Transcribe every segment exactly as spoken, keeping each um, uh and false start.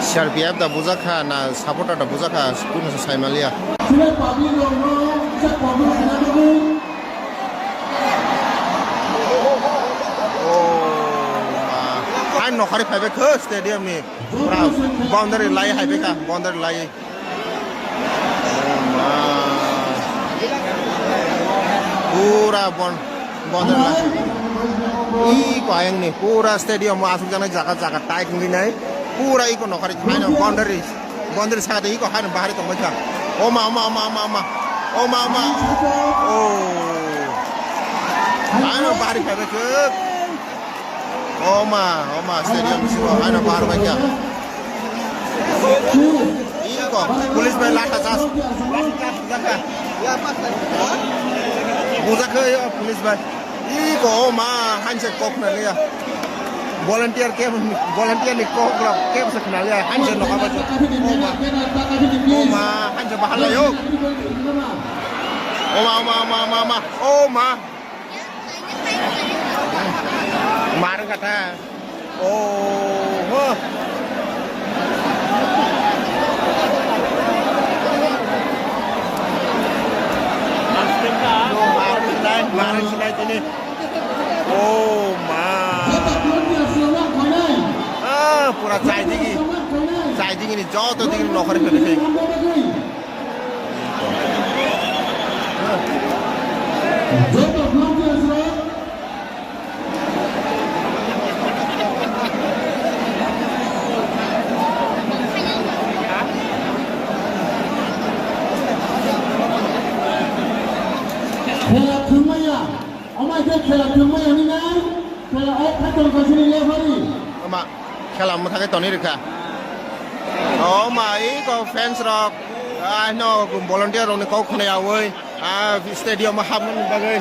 C R P F da bujak kha na supporter da bujak kha, kunu se sai maliya. Oh, ma. Hai nokhari phaibai kho stadium ni. Pura boundary lai hai beka, boundary lai. Oh, ma. Pura bon-, boundary lai. Iko ayang ni, pura stadium o asuk janai jaga, jaga tight wngwi nai. Pura iko nokhari, haino boundary, boundary saka de iko haino bahari tongbai kha. Oh, ma, oh, ma, oh, ma, oh, ma, oh, ma. Oh, ma. Oh. Haino bahari phaibai kho. Oh, ma, oh, ma, stadium bisingo haino bahar bai kha. Iko, police bai lata jas. Bujak kha yo police bai. Iko, oh, ma, hanse kok na liya. Volunteer ke, volunteer ni kok rok ke se khna liya. Hanse no kaba. Oh, ma. Oh, ma, hanse bahar lai yo. Oh, ma, oh, ma, oh, ma, oh, ma, oh, ma. Oh, ma. Mar kata. Oh, ho. Mar sinai, mar sinai tini. Oh, ma. Ah, pura chai digi. Chai digi ni joto digi ni nokhari phai phai. Khela thwngmaya, omo khe khela thwngmaya hinwi nai, khela o khaitong kaisini lefari. Ama khela mwthagwi toni rwkha. O ma, iko fans rok, ah, no, volunteer rokni kok khwnai awi, ah, stadium o hapmani bagwi.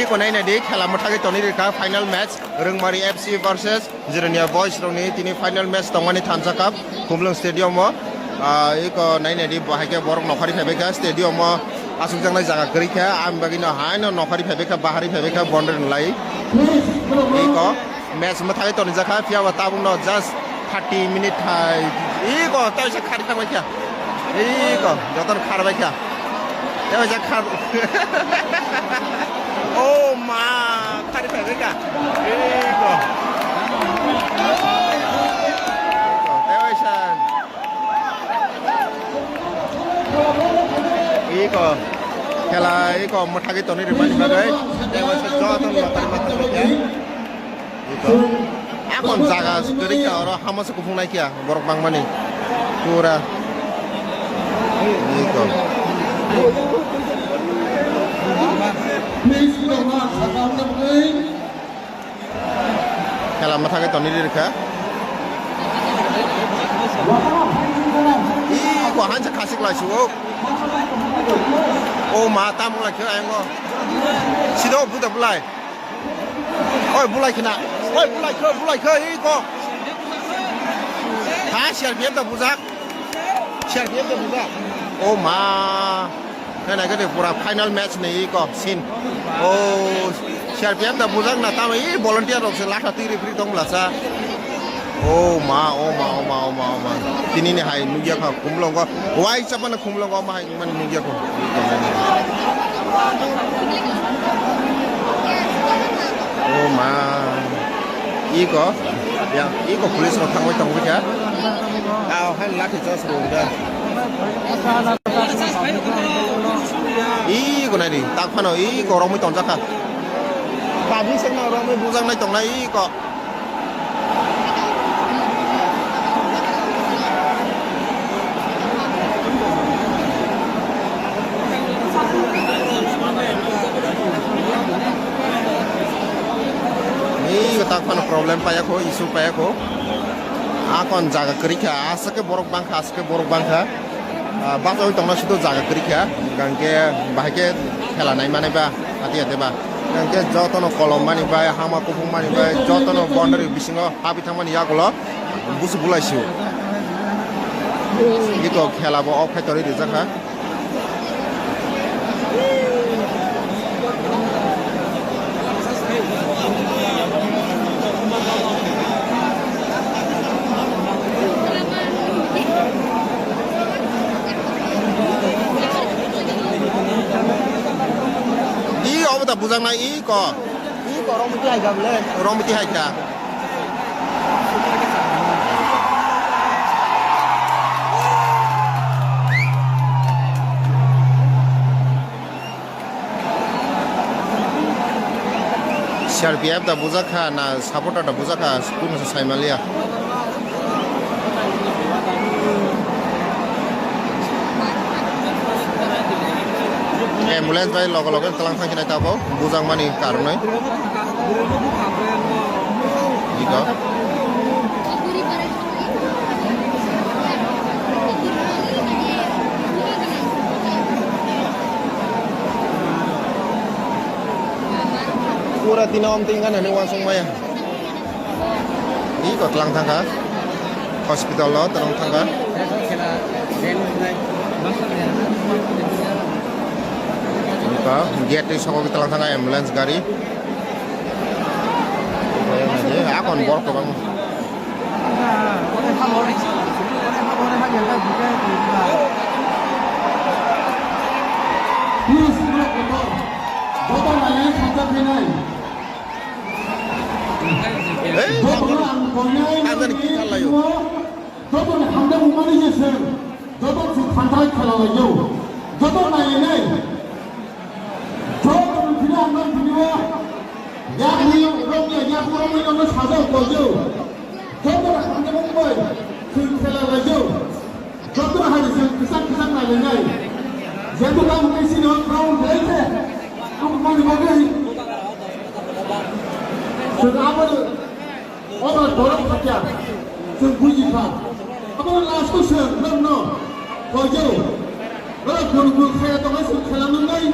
Iko naina di, khela mwthagwi toni rwkha, final match, Rwngmari F C versus Jirania Boys rokni tini final match tongmani thansa cup, Khumlwng stadium o. Ah, iko naina di, bo hai khe borok nokhari phaibai kha stadium o, asukjaknai jaga kwrwi kha, ang bagwi no hai no nokhari phaibai kha, bahari phaibai kha, boundary no lai. Iko. Match mwthagwi tonijak kha, phiya ba tabukno just thirty minute hai. Iko, tei se khari thangbai kha. Iko, jotono kharbai kha. Tei se khar-, oh ma, khari phaibai kha. Iko. Tei se Iko, khela iko mwthagwi tonwi rwmani bagwi tei waisa joto lotari motari khe. Iko, akon jaga kwrwi kha, oro hamo se kuphung nai kha borok bangmani pura. Iko. Khela mwthagwi tonwi rwkha. Ih, ko hansa khasik lai sugo. O ma, tam lai khe ayang o. Sido buda bulai. Oi, bulai khna. Oi, bulai kho, bulai kho, ih, ko. Ha, C R P F da bujak. C R P F da bujak. O ma. Khe nai khe de pura final match ni iko scene. O C R P F da bujak na tamo i volunteer rok se latha twi ri phri tong bwlasa. O ma, o ma, o ma, o ma, o ma. Tini ni hai nugya kha khumlongo. Wai chapana khumlongo ma hai mani nugya kho. O ma. Iko, ya, iko police rok thangwi tongwi kha. Aw, hai lathi charge rwkha. Iko nai di, tak phano iko romwi tonjak kha. Public se no romwi bujak nai tongnai iko. Ni tak phano problem paya kho, issue paya kho. Akon jaga kwrwi kha, aswk khe borok bang kha, aswk khe borok bang kha. Ah, bachawi tongna sudu jaga kwrwi kha. Hingkhe bahai khe khela nai manai ba, hati hati ba. Hingkhe jotono kolom mani bai, hama kuphung mani bai, jotono boundary bisingo habwi thangmani yagulo. Busu bulai sio. Iko khela bo off khai torwi rijak kha. Nai iko. Iko rong miti hai ka bole. Rong miti hai ka. C R P F da bujak kha na supporter da bujak kha, kunu se sai maliya. Ambulance bai logo logo tlang thang khe nai tabuk bujak mani karonwi. Iko. Pura tini om tingkan ani uansuk maya. Iko tlang thangkha. Hospital lo tlang thangkha. Iko gate ni soko tlang thangkha ambulance gari. Akon borok kwbang. Please, borok kotor. Joto nai nai sajak khe nai. Ei, joto no ang koinai ang jani ki khalai o. Joto ni hamda bumani je se. Joto su thantai khala lai yo. Joto nai nai. Joto ni phina ang nai phina. Yak ni rong ya, yak rong ni rong sajak koi yo. Joto ni hamda bumbai. Su khala lai yo. Joto hai se kisak kisak nai nai. Joto ka mungkin sino rong lai se. Ang mani bagai. Chwng abo ni obo borok hakya, chwng buji kha. Abo last o chwng nwng no hoijo. Oro phunukul khaya tongo chwng khela nwngnai.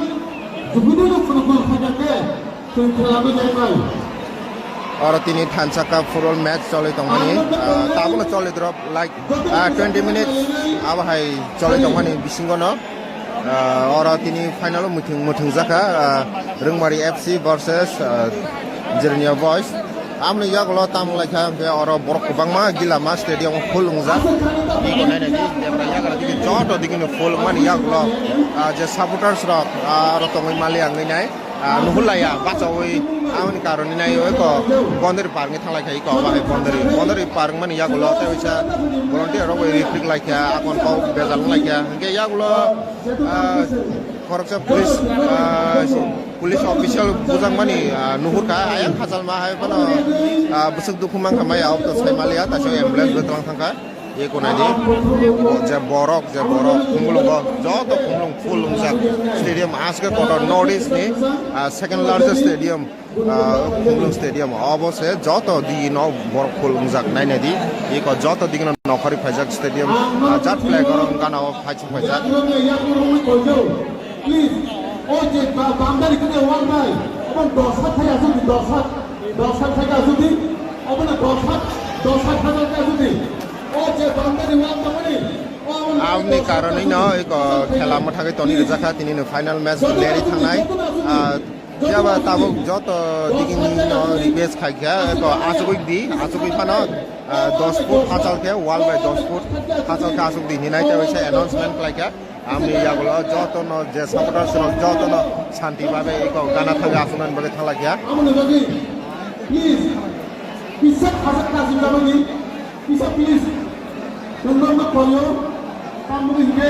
Jubudino phunukul khaya khe chwng khela nwngnai. Oro tini thansa cup football match choli tongmani, ah, tabukno choli drop like, ah, twenty minutes abo hai choli tongmani bisingo no. Ah, oro tini final o muthung, muthung jakha, ah, Rwngmari F C versus, ah, Jirania Boys. Amoni yagulo tamo laikha, hwnkhe oro borok kwbangma gila ma stadium full wngjak. Iko nai nai di, debra yagra digi joto digi no full wngmani yagulo, ah, je supporters rok, ah, oro tongwi mali ang nai. Ah, nuhur laiya, bachaui, aboni karoni nai oi ko, boundary par wngwi thanglai kha, iko, bahai boundary, boundary par wngmani yagulo, tei waisa volunteer rok bai refri khlai kha, akon kok bejal wng lai kha, hwnkhe yagulo, ah, khoroksa police, ah, police official bujakmani, ah, nuhur kha, ayang khachalma hai phano, ah, bwswk dukhu mang kha maya, ok to sai maliya, ta se ambulance bo tlang thang kha. Eko nai di, je borok, je borok, khumulwngo, joto khumulwng full wngjak. Stadium aske kotor North East ni, ah, second largest stadium, ah, khumulwng stadium. Obo se joto digi no borok full wngjak nai nai di. Eko joto digi no nokhorwi phaijak stadium, ah, jat flag oro gana o phaisuk phaijak. Please, o je ba-, boundary khe wall bai, obo dos hat thai asuk di, dos hat, dos hat thai asuk di, obo na dos hat, dos hat thai asuk di. O je boundary wall tongmani, o obo na Aboni dos hat karonwi no asuk di. Iko khela mwthagwi toni rijak kha, tini no final match leri thangnai. Ah, jaba tabuk joto digini no request khai kha, iko asugwi di, asugwi phano, ah, dos foot hachal khe, wall bai dos foot hachal khe asuk di hinwi nai tei waisa announcement khlai kha. Amni yagulo jotono je supporters rok jotono santi babe iko gana thangwi asuknani bagwi thanglai kha. Amoni bagwi, please, kisa khajak khajak bagwi, kisa please, nongno koyo, tamni hingke.